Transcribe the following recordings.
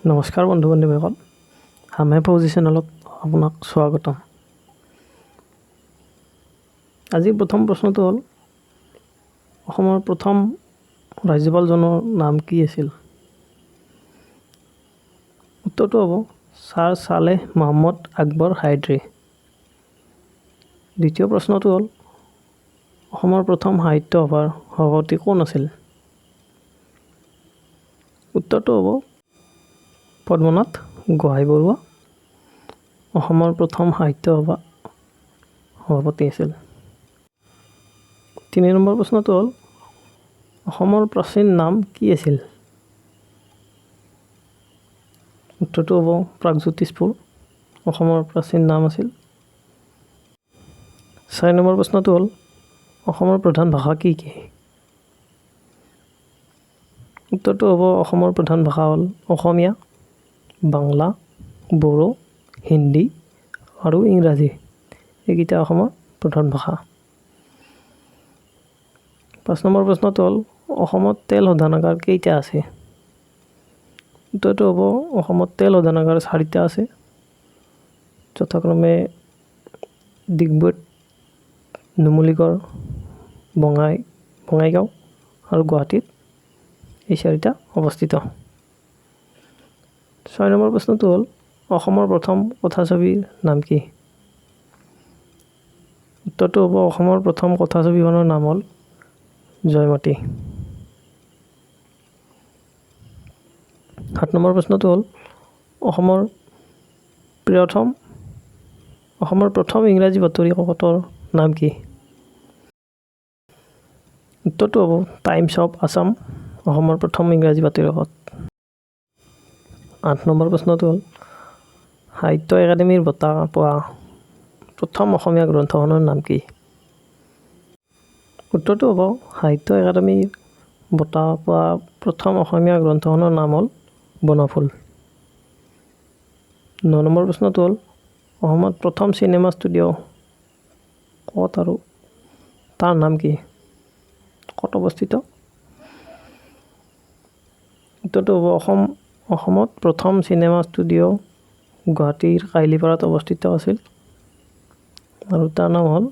নমস্কাৰ বন্ধু বান্ধৱীসকল, হামহে ফৌজি চেনেলত আপোনাক স্বাগতম। আজিৰ প্ৰথম প্ৰশ্নটো হ'ল, অসমৰ প্ৰথম ৰাজ্যপালজনৰ নাম কি আছিল? উত্তৰটো হ'ব ছাৰ চালেহ মহম্মদ আকবৰ হায়দৰী। দ্বিতীয় প্ৰশ্নটো হ'ল, অসমৰ প্ৰথম সাহিত্য সভাৰ সভাপতি কোন আছিল? উত্তৰটো হ'ব পদ্মনাথ গোহাঁই বৰুৱা অসমৰ প্ৰথম সাহিত্য সভা সভাপতি আছিল। তিনি নম্বৰ প্ৰশ্নটো হ'ল, অসমৰ প্ৰাচীন নাম কি আছিল? উত্তৰটো হ'ব প্ৰাগজ্যোতিষপুৰ অসমৰ প্ৰাচীন নাম আছিল। চাৰি নম্বৰ প্ৰশ্নটো হ'ল, অসমৰ প্ৰধান ভাষা কি কি? উত্তৰটো হ'ব অসমৰ প্ৰধান ভাষা হ'ল অসমীয়া, বাংলা, বড়ো, হিন্দী আৰু ইংৰাজী। এইকেইটা অসমৰ প্ৰধান ভাষা। পাঁচ নম্বৰ প্ৰশ্নটো হ'ল, অসমত তেল শোধনাগাৰ কেইটা আছে? উত্তৰটো হ'ব অসমত তেল শোধনাগাৰ চাৰিটা আছে, যথাক্ৰমে ডিগবৈত, নুমলীগড়, বঙাইগাঁও আৰু গুৱাহাটীত এই চাৰিটা অৱস্থিত। ছয় নম্বৰ প্ৰশ্নটো হ'ল, অসমৰ প্ৰথম কথাছবিৰ নাম কি? উত্তৰটো হ'ব অসমৰ প্ৰথম কথাছবিখনৰ নাম হ'ল জয়মতী। সাত নম্বৰ প্ৰশ্নটো হ'ল, অসমৰ প্ৰথম অসমৰ প্ৰথম ইংৰাজী বাতৰি কাকতৰ নাম কি? উত্তৰটো হ'ব টাইমছ অফ আছাম অসমৰ প্ৰথম ইংৰাজী বাতৰি কাকত। আঠ নম্বৰ প্ৰশ্নটো হ'ল, সাহিত্য একাডেমীৰ বঁটা পোৱা প্ৰথম অসমীয়া গ্ৰন্থখনৰ নাম কি? উত্তৰটো হ'ব সাহিত্য একাডেমীৰ বঁটা পোৱা প্ৰথম অসমীয়া গ্ৰন্থখনৰ নাম হ'ল বনফুল। ন নম্বৰ প্ৰশ্নটো হ'ল, অসমত প্ৰথম চিনেমা ষ্টুডিঅ' ক'ত আৰু তাৰ নাম কি? ক'ত অৱস্থিত? উত্তৰটো হ'ব অসমত প্ৰথম চিনেমা ষ্টুডিঅ' গুৱাহাটীৰ কাহিলীপাৰাত অৱস্থিত আছিল আৰু তাৰ নাম হ'ল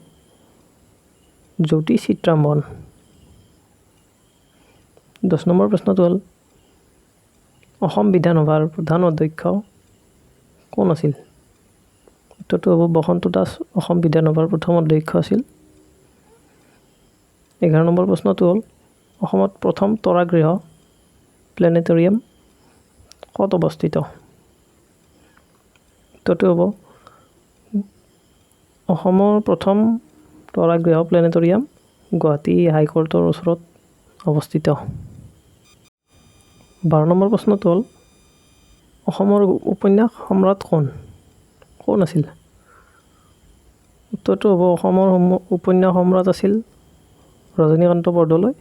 জ্যোতি চিত্ৰাম্বন। 10 নম্বৰ প্ৰশ্নটো হ'ল, অসম বিধানসভাৰ প্ৰধান অধ্যক্ষ কোন আছিল? উত্তৰটো হ'ব বসন্ত দাস অসম বিধানসভাৰ প্ৰথম অধ্যক্ষ আছিল। 11 নম্বৰ প্ৰশ্নটো হ'ল, অসমত প্ৰথম তৰাগৃহ প্লেনেটৰিয়াম ক'ত অৱস্থিত? উত্তৰটো হ'ব অসমৰ প্ৰথম তৰাগৃহ প্লেনেটৰিয়াম গুৱাহাটী হাইকোৰ্টৰ ওচৰত অৱস্থিত। 12 নম্বৰ প্ৰশ্নটো হ'ল, অসমৰ উপন্যাস সম্ৰাট কোন কোন আছিল? উত্তৰটো হ'ব অসমৰ উপন্যাস সম্ৰাট আছিল ৰজনীকান্ত বৰদলৈ।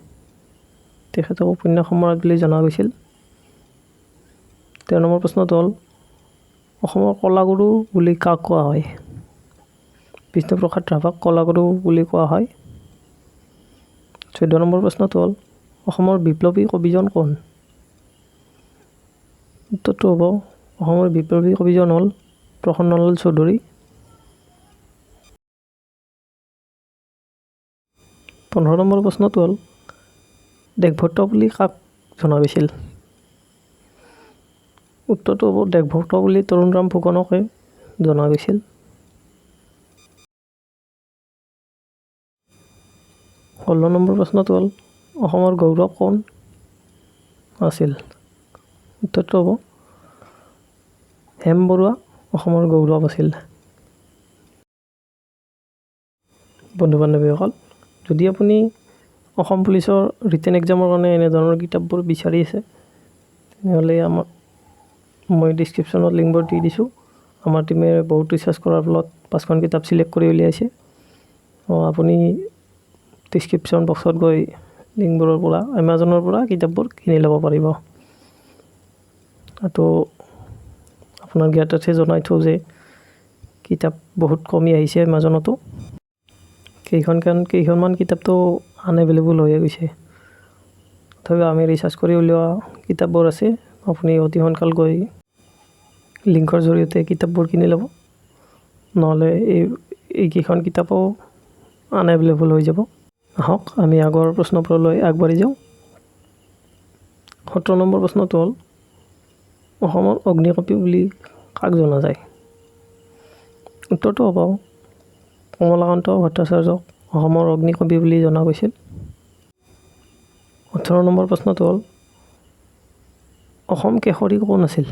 তেখেতক উপন্যাস সম্ৰাট বুলি জনা গৈছিল। 13 নম্বৰ প্ৰশ্নটো হ'ল, অসমৰ কলাগুৰু বুলি কাক কোৱা হয়? বিষ্ণুপ্ৰসাদ ৰাভাক কলাগুৰু বুলি কোৱা হয়। 14 নম্বৰ প্ৰশ্নটো হ'ল, অসমৰ বিপ্লৱী কবিজন কোন? উত্তৰটো হ'ব অসমৰ বিপ্লৱী কবিজন হ'ল প্ৰসন্নলাল চৌধুৰী। 15 নম্বৰ প্ৰশ্নটো হ'ল, দেশভক্ত বুলি কাক জনা গৈছিল? উত্তৰটো হ'ব দেশভক্ত বুলি তৰুণৰাম ফুকনকে জনা গৈছিল। 16 নম্বৰ প্ৰশ্নটো হ'ল, অসমৰ গৌৰৱ কোন আছিল? উত্তৰটো হ'ব হেম বৰুৱা অসমৰ গৌৰৱ আছিল। বন্ধু বান্ধৱীসকল, যদি আপুনি অসম পুলিচৰ ৰিটেন এক্সামৰ কাৰণে এনেধৰণৰ কিতাপবোৰ বিচাৰি আছে, তেনেহ'লে আমাক মই ডিছক্ৰিপশ্যনত লিংকবোৰ দি দিছোঁ। আমাৰ টীমে বহুত ৰিচাৰ্চ কৰাৰ ফলত 5খন কিতাপ চিলেক্ট কৰি উলিয়াইছে। আপুনি ডিছক্ৰিপশ্যন বক্সত গৈ লিংকবোৰৰ পৰা এমাজনৰ পৰা কিতাপবোৰ কিনি ল'ব পাৰিব। আৰু আপোনাৰ জ্ঞাতাৰ্থে জনাই থওঁ যে কিতাপ বহুত কমি আহিছে এমাজনতো। কেইখনমান কিতাপতো আনএভেইলেবল হৈয়ে গৈছে। তথাপিও আমি ৰিচাৰ্চ কৰি উলিওৱা কিতাপবোৰ আছে। আপুনি অতি সোনকাল গৈ লিংকৰ জৰিয়তে কিতাপবোৰ কিনি ল'ব, নহ'লে এইকেইখন কিতাপো আনএভেইলেবল হৈ যাব। আহক আমি আগৰ প্ৰশ্নবোৰলৈ আগবাঢ়ি যাওঁ। 17 নম্বৰ প্ৰশ্নটো হ'ল, অসমৰ অগ্নিকবি বুলি কাক জনা যায়? উত্তৰটো হ'ব কমলাকান্ত ভট্টাচাৰ্যক অসমৰ অগ্নিকবি বুলি জনা গৈছিল। 18 নম্বৰ প্ৰশ্নটো হ'ল, অসম কেশৰী কোন আছিল?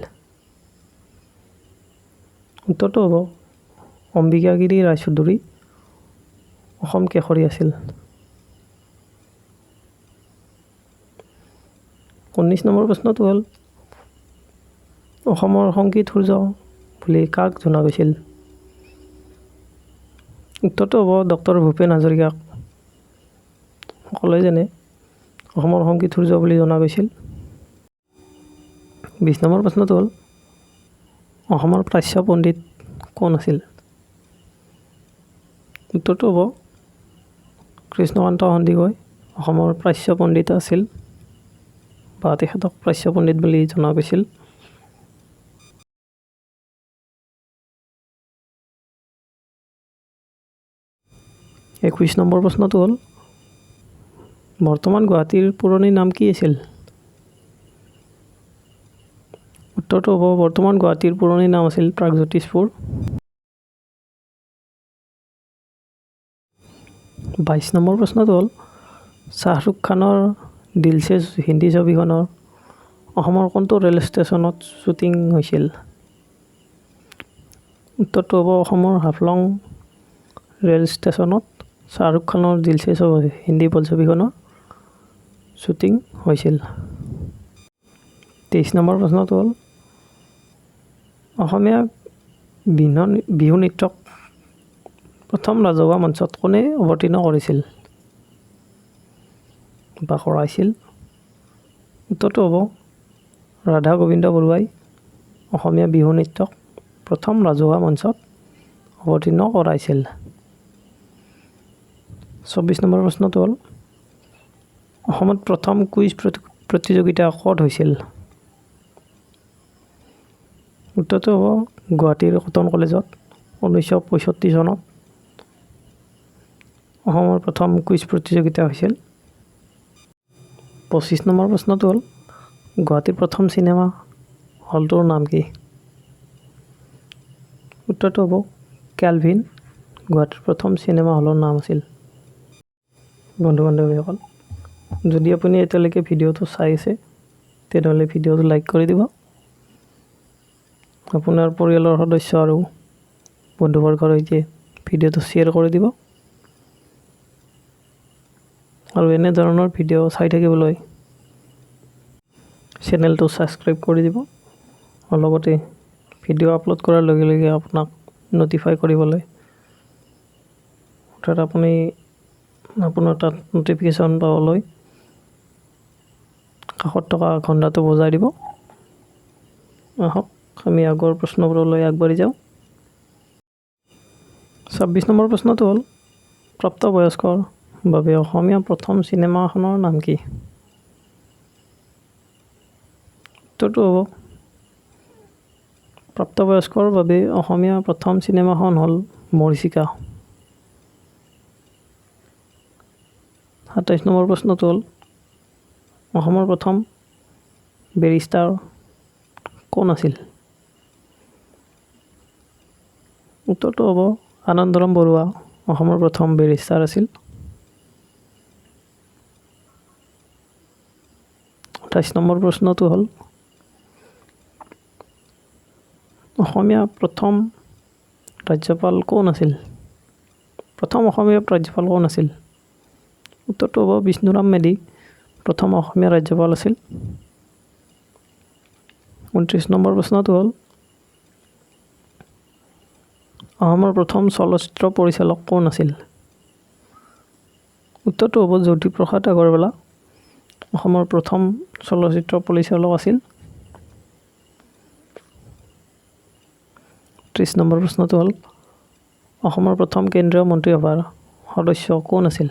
উত্তৰটো হ'ব অম্বিকাগিৰি ৰায়চৌধুৰী অসম কেশৰী আছিল। 19 নম্বৰ প্ৰশ্নটো হ'ল, অসমৰ সংগীত সূৰ্য বুলি কাক জনা গৈছিল? উত্তৰটো হ'ব ডক্টৰ ভূপেন হাজৰিকাক সকলোৱে জানে অসমৰ সংগীত সূৰ্য বুলি জনা গৈছিল। 20 নম্বৰ প্ৰশ্নটো হ'ল, অসমৰ প্ৰাচ্য পণ্ডিত কোন আছিল? উত্তৰটো হ'ব কৃষ্ণকান্ত সন্দিকৈ অসমৰ প্ৰাচ্য পণ্ডিত আছিল বা তেখেতক প্ৰাচ্য পণ্ডিত বুলি জনা গৈছিল। 21 নম্বৰ প্ৰশ্নটো হ'ল, বৰ্তমান গুৱাহাটীৰ পুৰণি নাম কি আছিল? উত্তৰটো হ'ব বৰ্তমান গুৱাহাটীৰ পুৰণি নাম আছিল প্ৰাগজ্যোতিষপুৰ। 22 নম্বৰ প্ৰশ্নটো হ'ল, শ্বাহৰুখ খানৰ দিলছে হিন্দী ছবিখনৰ অসমৰ কোনটো ৰেল ষ্টেচনত শ্বুটিং হৈছিল? উত্তৰটো হ'ব অসমৰ হাফলং ৰেল ষ্টেচনত শ্বাহৰুখ খানৰ দিলছে হিন্দী বোলছবিখনৰ শ্বুটিং হৈছিল। 23 নম্বৰ প্ৰশ্নটো হ'ল, অসমীয়া বিহু নৃত্যক প্ৰথম ৰাজহুৱা মঞ্চত কোনে অৱতীৰ্ণ কৰিছিল বা কৰাইছিল? উত্তৰটো হ'ব ৰাধা গোবিন্দ বৰুৱাই অসমীয়া বিহু নৃত্যক প্ৰথম ৰাজহুৱা মঞ্চত অৱতীৰ্ণ কৰাইছিল। 24 নম্বৰ প্ৰশ্নটো হ'ল, অসমত প্ৰথম কুইজ প্ৰতিযোগিতা ক'ত হৈছিল? উত্তৰটো হ'ব গুৱাহাটীৰ কটন কলেজত 1965 চনত অসমৰ প্ৰথম কুইজ প্ৰতিযোগিতা হৈছিল। 25 নম্বৰ প্ৰশ্নটো হ'ল, গুৱাহাটীৰ প্ৰথম চিনেমা হলটোৰ নাম কি? উত্তৰটো হ'ব কেলভিন গুৱাহাটীৰ প্ৰথম চিনেমা হলৰ নাম আছিল। বন্ধু বান্ধৱীসকল, যদি আপুনি এতিয়ালৈকে ভিডিঅ'টো চাই আছে তেনেহ'লে ভিডিঅ'টো লাইক কৰি দিব, আপোনাৰ পৰিয়ালৰ সদস্য আৰু বন্ধুবৰ্গৰ সৈতে ভিডিঅ'টো শ্বেয়াৰ কৰি দিব, আৰু এনেধৰণৰ ভিডিঅ' চাই থাকিবলৈ চেনেলটো ছাবস্ক্ৰাইব কৰি দিব, আৰু লগতে ভিডিঅ' আপলোড কৰাৰ লগে লগে আপোনাক ন'টিফাই কৰিবলৈ, অৰ্থাৎ আপুনি আপোনাৰ তাত ন'টিফিকেশ্যন পাবলৈ কাষত থকা ঘণ্টাটো বজাই দিব। আহক আমি আগৰ প্ৰশ্নবোৰলৈ আগবাঢ়ি যাওঁ। 26 নম্বৰ প্ৰশ্নটো হ'ল, প্ৰাপ্তবয়স্কৰ বাবে অসমীয়া প্ৰথম চিনেমাখনৰ নাম কি? উত্তৰটো হ'ব প্ৰাপ্তবয়স্কৰ বাবে অসমীয়া প্ৰথম চিনেমাখন হ'ল মৰীচিকা। 27 নম্বৰ প্ৰশ্নটো হ'ল, অসমৰ প্ৰথম বেৰিষ্টাৰ কোন আছিল? উত্তৰটো হ'ব আনন্দৰাম বৰুৱা অসমৰ প্ৰথম বেৰিষ্টাৰ আছিল। 28 নম্বৰ প্ৰশ্নটো হ'ল, অসমীয়া প্ৰথম ৰাজ্যপাল কোন আছিল? প্ৰথম অসমীয়া ৰাজ্যপাল কোন আছিল? উত্তৰটো হ'ব বিষ্ণুৰাম মেধি প্ৰথম অসমীয়া ৰাজ্যপাল আছিল। 29 নম্বৰ প্ৰশ্নটো হ'ল, অসমৰ প্ৰথম চলচ্চিত্ৰ পৰিচালক কোন আছিল? উত্তৰটো হ'ব জ্যোতিপ্ৰসাদ আগৰৱালা অসমৰ প্ৰথম চলচ্চিত্ৰ পৰিচালক আছিল। 30 নম্বৰ প্ৰশ্নটো হ'ল, অসমৰ প্ৰথম কেন্দ্ৰীয় মন্ত্ৰীসভাৰ সদস্য কোন আছিল?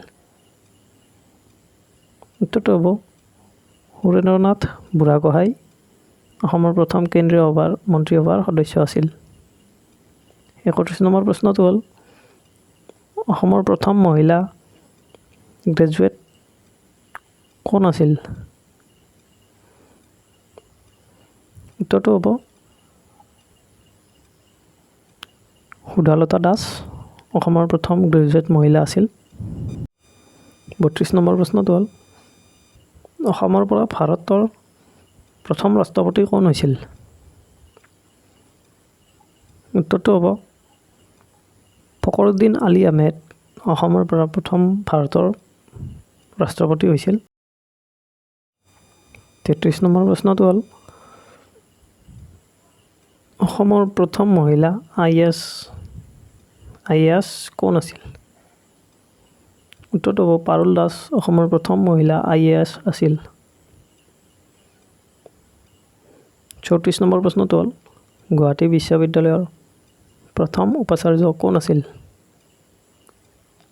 উত্তৰটো হ'ব সুৰেন্দ্ৰনাথ বুঢ়াগোহাঁই অসমৰ প্ৰথম কেন্দ্ৰীয় সভাৰ মন্ত্ৰীসভাৰ সদস্য আছিল। 31 নম্বৰ প্ৰশ্নটো হ'ল, অসমৰ প্ৰথম মহিলা গ্ৰেজুৱেট কোন আছিল? উত্তৰটো হ'ব সুধালতা দাস অসমৰ প্ৰথম গ্ৰেজুৱেট মহিলা আছিল। 32 নম্বৰ প্ৰশ্নটো হ'ল, অসমৰ পৰা ভাৰতৰ প্ৰথম ৰাষ্ট্ৰপতি কোন হৈছিল? উত্তৰটো হ'ব ফকৰুদ্দিন আলী আহমেদ অসমৰ পৰা প্ৰথম ভাৰতৰ ৰাষ্ট্ৰপতি হৈছিল। 33 নম্বৰ প্ৰশ্নটো হ'ল, অসমৰ প্ৰথম মহিলা I A S কোন আছিল? উত্তৰটো হ'ব পাৰুল দাস অসমৰ প্ৰথম মহিলা I A S আছিল। 34 নম্বৰ প্ৰশ্নটো হ'ল, গুৱাহাটী বিশ্ববিদ্যালয়ৰ প্ৰথম উপাচাৰ্য কোন আছিল?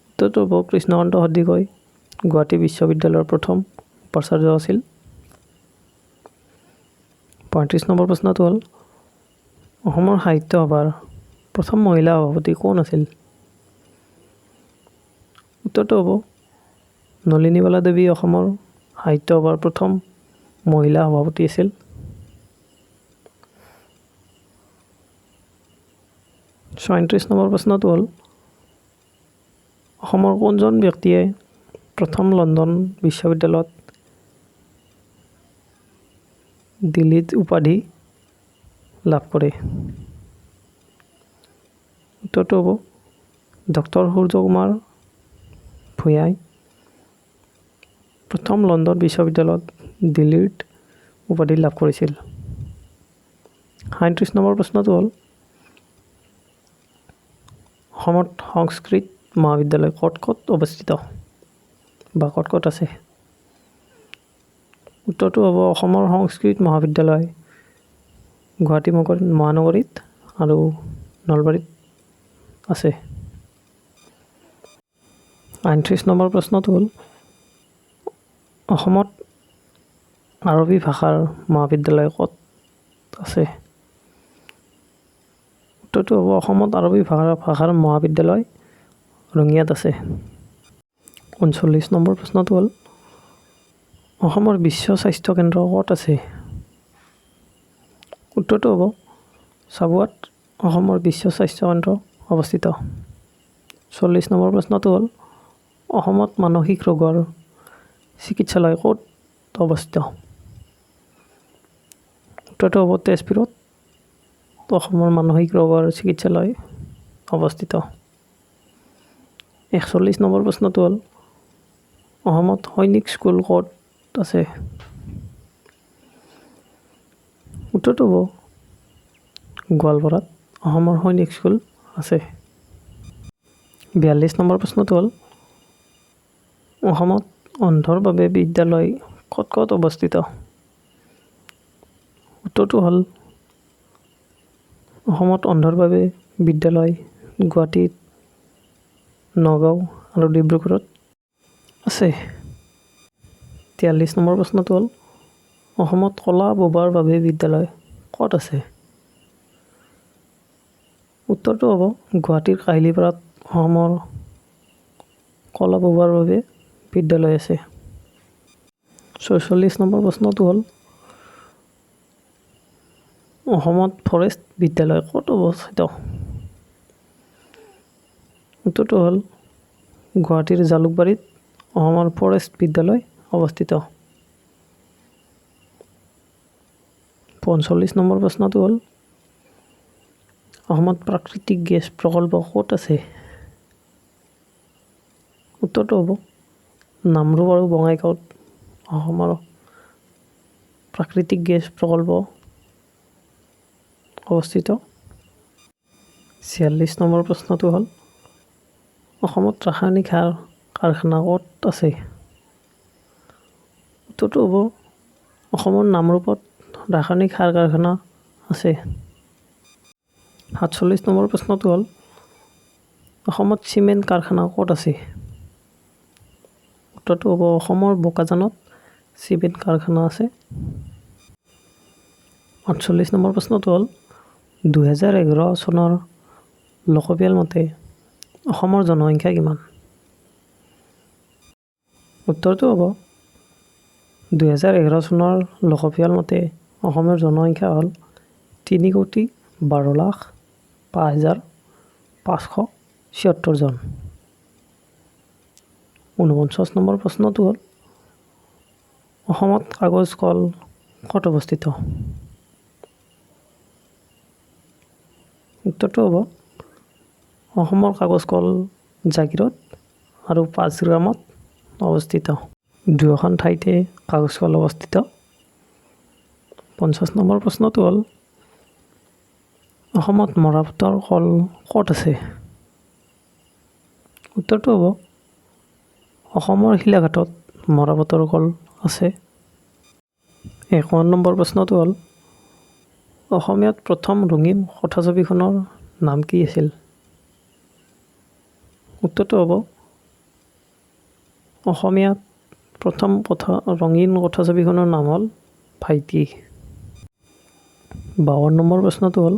উত্তৰটো হ'ব কৃষ্ণকান্ত সন্দিকৈ গুৱাহাটী বিশ্ববিদ্যালয়ৰ প্ৰথম উপাচাৰ্য আছিল। 35 নম্বৰ প্ৰশ্নটো হ'ল, অসমৰ সাহিত্য সভাৰ প্ৰথম মহিলা সভাপতি কোন আছিল? উত্তৰটো হ'ব নলিনীবালা দেৱী অসমৰ সাহিত্য সভাৰ প্ৰথম মহিলা সভাপতি আছিল। 36 নম্বৰ প্ৰশ্নটো হ'ল, অসমৰ কোনজন ব্যক্তিয়ে প্ৰথম লণ্ডন বিশ্ববিদ্যালয়ত ডিলিট উপাধি লাভ কৰে? উত্তৰটো হ'ব ডক্টৰ সূৰ্যকুমাৰ ভূঞাই প্ৰথম লণ্ডন বিশ্ববিদ্যালয়ত ডিলিট উপাধি লাভ কৰিছিল। 37 নম্বৰ প্ৰশ্নটো হ'ল, অসমত সংস্কৃত মহাবিদ্যালয় ক'ত ক'ত অৱস্থিত বা ক'ত ক'ত আছে? উত্তৰটো হ'ব অসমৰ সংস্কৃত মহাবিদ্যালয় গুৱাহাটী মহানগৰীত আৰু নলবাৰীত আছে। 38 নম্বৰ প্ৰশ্নটো হ'ল, অসমত আৰবী ভাষাৰ মহাবিদ্যালয় ক'ত আছে? উত্তৰটো হ'ব অসমত আৰবী ভাষাৰ মহাবিদ্যালয় ৰঙিয়াত আছে। 39 নম্বৰ প্ৰশ্নটো হ'ল, অসমৰ বিশ্ব স্বাস্থ্য কেন্দ্ৰ ক'ত আছে? উত্তৰটো হ'ব চাবুৱাত অসমৰ বিশ্ব স্বাস্থ্য কেন্দ্ৰ অৱস্থিত। 40 নম্বৰ প্ৰশ্নটো হ'ল, অসমত মানসিক ৰোগৰ চিকিৎসালয় ক'ত অৱস্থিত? উত্তৰটো হ'ব তেজপুৰত অসমৰ মানসিক ৰোগৰ চিকিৎসালয় অৱস্থিত। 41 নম্বৰ প্ৰশ্নটো হ'ল, অসমত সৈনিক স্কুল ক'ত আছে? উত্তৰটো হ'ব গোৱালপাৰাত অসমৰ সৈনিক স্কুল আছে। 42 নম্বৰ প্ৰশ্নটো হ'ল, অসমত অন্ধৰ বাবে বিদ্যালয় ক'ত ক'ত অৱস্থিত? উত্তৰটো হ'ল অসমত অন্ধৰ বাবে বিদ্যালয় গুৱাহাটীত, নগাঁও আৰু ডিব্ৰুগড়ত আছে। 43 নম্বৰ প্ৰশ্নটো হ'ল, অসমত কলা বোবাৰ বাবে বিদ্যালয় ক'ত আছে? উত্তৰটো হ'ব গুৱাহাটীৰ কাহিলীপাৰাত অসমৰ কলা বোবাৰ বাবে বিদ্যালয় আছে। 46 নম্বৰ প্ৰশ্নটো হ'ল, অসমত ফৰেষ্ট বিদ্যালয় ক'ত অৱস্থিত? উত্তৰটো হ'ল গুৱাহাটীৰ জালুকবাৰীত অসমৰ ফৰেষ্ট বিদ্যালয় অৱস্থিত। 45 নম্বৰ প্ৰশ্নটো হ'ল, অসমত প্ৰাকৃতিক গেছ প্ৰকল্প ক'ত আছে? উত্তৰটো হ'ব নামৰূপ আৰু বঙাইগাঁৱত অসমৰ প্ৰাকৃতিক গেছ প্ৰকল্প অৱস্থিত। 46 নম্বৰ প্ৰশ্নটো হ'ল, অসমত ৰাসায়নিক সাৰ কাৰখানা ক'ত আছে? উত্তৰটো হ'ব অসমৰ নামৰূপত ৰাসায়নিক সাৰ কাৰখানা আছে। 47 নম্বৰ প্ৰশ্নটো হ'ল, অসমত চিমেণ্ট কাৰখানা ক'ত আছে? উত্তৰটো হ'ব অসমৰ বোকাজানত চিমেণ্ট কাৰখানা আছে। 48 নম্বৰ প্ৰশ্নটো হ'ল, 2011 চনৰ লোকপিয়ল মতে অসমৰ জনসংখ্যা কিমান? উত্তৰটো হ'ব, 2011 চনৰ লোকপিয়ল মতে অসমৰ জনসংখ্যা হ'ল 3,12,05,576 জন। 49 নম্বৰ প্ৰশ্নটো হ'ল, অসমত কাগজ কল ক'ত অৱস্থিত? উত্তৰটো হ'ব, অসমৰ কাগজ কল জাগীৰোড আৰু পাঁচগ্ৰামত অৱস্থিত। দুয়োখন ঠাইতে কাগজ কল অৱস্থিত। 50 নম্বৰ প্ৰশ্নটো হ'ল, অসমত মৰাপাটৰ কল ক'ত আছে? উত্তৰটো হ'ব, অসমৰ শিলাঘাটত মৰাপাটৰ কল আছে। 51 নম্বৰ প্ৰশ্নটো হ'ল, অসমীয়াত প্ৰথম ৰঙীন কথাছবিখনৰ নাম কি আছিল? উত্তৰটো হ'ব, অসমীয়াত প্ৰথম ৰঙীন কথাছবিখনৰ নাম হ'ল ভাইটি। 52 নম্বৰ প্ৰশ্নটো হ'ল,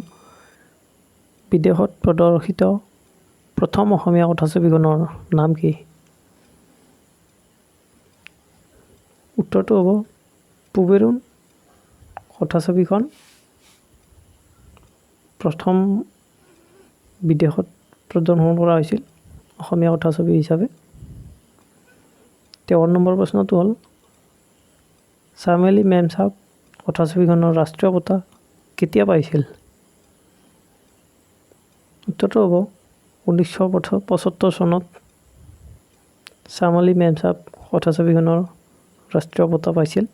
বিদেশত প্ৰদৰ্শিত প্ৰথম অসমীয়া কথাছবিখনৰ নাম কি? উত্তৰটো হ'ব, পূবেৰুণ কথাছবিখন প্ৰথম বিদেশত প্ৰদৰ্শন কৰা হৈছিল অসমীয়া কথাছবি হিচাপে। 53 নম্বৰ প্ৰশ্নটো হ'ল, চামেলি মেম চাহাব কথাছবিখনৰ ৰাষ্ট্ৰীয় বঁটা কেতিয়া পাইছিল? উত্তৰটো হ'ব, 1975 চনত চামেলি মেম চাহাব কথাছবিখনৰ ৰাষ্ট্ৰীয় বঁটা পাইছিল।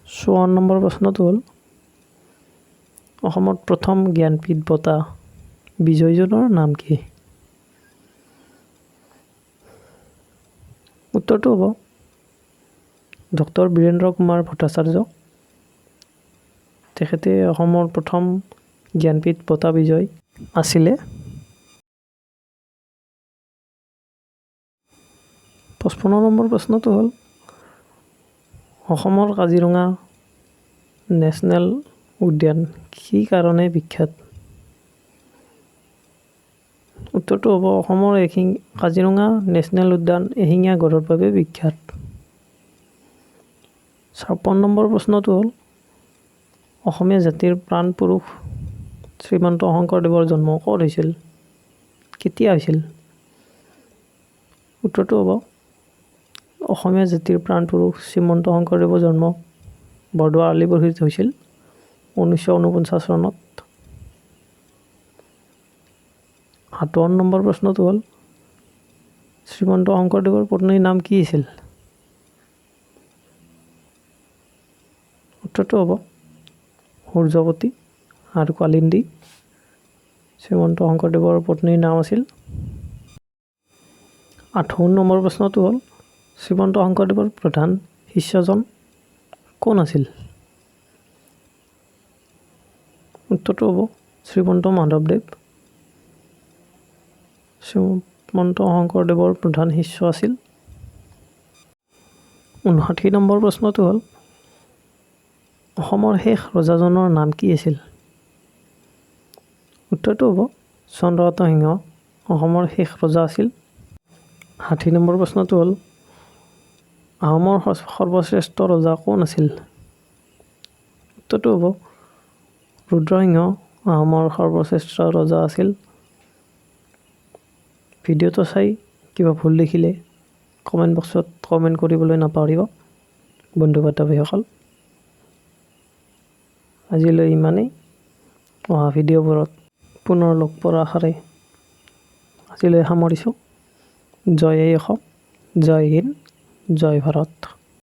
54 নম্বৰ প্ৰশ্নটো হ'ল, অসমত প্ৰথম জ্ঞানপীঠ বঁটা বিজয়ীজনৰ নাম কি? উত্তৰটো হ'ব, ডক্টৰ বীৰেন্দ্ৰ কুমাৰ ভট্টাচাৰ্য। তেখেতে অসমৰ প্ৰথম জ্ঞানপীঠ বঁটা বিজয়ী আছিলে। 55 নম্বৰ প্ৰশ্নটো হ'ল, অসমৰ কাজিৰঙা নেশ্যনেল উদ্যান কি কাৰণে বিখ্যাত? উত্তৰটো হ'ব, অসমৰ কাজিৰঙা নেশ্যনেল উদ্যান এশিঙীয়া গঁড়ৰ বাবে বিখ্যাত। 56 নম্বৰ প্ৰশ্নটো হ'ল, অসমীয়া জাতিৰ প্ৰাণ পুৰুষ শ্ৰীমন্ত শংকৰদেৱৰ জন্ম ক'ত হৈছিল, কেতিয়া হৈছিল? উত্তৰটো হ'ব, অসমীয়া জাতিৰ প্ৰাণ পুৰুষ শ্ৰীমন্ত শংকৰদেৱৰ জন্ম বৰদোৱা আলিপুখুৰীত হৈছিল 1949 চনত। 57 নম্বৰ প্ৰশ্নটো হ'ল, শ্ৰীমন্ত শংকৰদেৱৰ পত্নীৰ নাম কি আছিল? উত্তৰটো হ'ব, সূৰ্যৱতী আৰু কালিন্দী শ্ৰীমন্ত শংকৰদেৱৰ পত্নীৰ নাম আছিল। 58 নম্বৰ প্ৰশ্নটো হ'ল, শ্ৰীমন্ত শংকৰদেৱৰ প্ৰধান শিষ্যজন কোন আছিল? উত্তৰটো হ'ব, শ্ৰীমন্ত মাধৱদেৱ শ্ৰীমন্ত শংকৰদেৱৰ প্ৰধান শিষ্য আছিল। 59 নম্বৰ প্ৰশ্নটো হ'ল, অসমৰ শেষ ৰজাজনৰ নাম কি আছিল? উত্তৰটো হ'ব, চন্দ্ৰকান্ত সিংহ অসমৰ শেষ ৰজা আছিল। 60 নম্বৰ প্ৰশ্নটো হ'ল, আহোমৰ সৰ্বশ্ৰেষ্ঠ ৰজা কোন আছিল? উত্তৰটো হ'ব, ৰুদ্ৰসিংহ আহোমৰ সৰ্বশ্ৰেষ্ঠ ৰজা আছিল। ভিডিঅ'টো চাই কিবা ভুল দেখিলে কমেণ্ট বক্সত কমেণ্ট কৰিবলৈ নাপাহৰিব বন্ধু বান্ধৱীসকল। আজিলৈ ইমানেই। অহা ভিডিঅ'বোৰত পুনৰ লগ পোৱাৰ আশাৰে আজিলৈ সামৰিছোঁ। জয় আই অসম, জয় হিন্দ, জয় ভাৰত।